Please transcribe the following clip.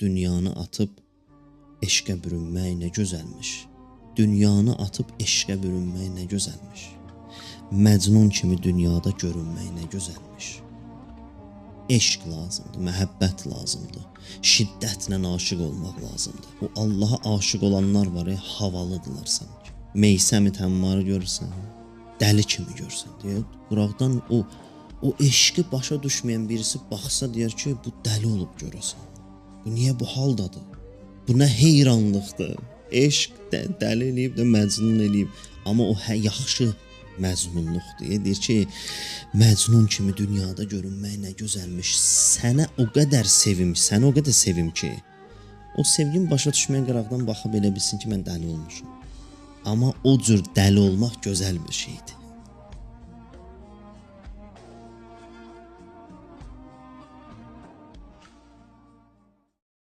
Dünyanı atıb eşqə bürünmək nə gözəlmiş. Dünyanı atıb eşqə bürünmək nə gözəlmiş. Məcnun kimi dünyada görünmək nə gözəlmiş. Eşq lazımdır, məhəbbət lazımdır. Şiddətlə aşiq olmaq lazımdır. O Allaha aşiq olanlar var, havalıdırlar sanki. Meysəmi Təmmarı görürsən, dəli kimi görsən deyə qıraqdan o eşqi başa düşməyən birisi baxsa deyər ki, bu dəli olub görəsən. Bu niyə bu haldadır? Bu nə heyranlıqdır. Eşq də, dəli eləyib də məcnun eləyib. Amma o yaxşı məcnunluqdur. Deyir ki, məcnun kimi dünyada görünmək nə gözəlmiş. Sənə o qədər sevim, sənə o qədər sevim ki, o sevgin başa düşməyən qıraqdan baxıb elə bilsin ki, mən dəli olmuşum. Amma o cür dəli olmaq gözəl bir şeydir.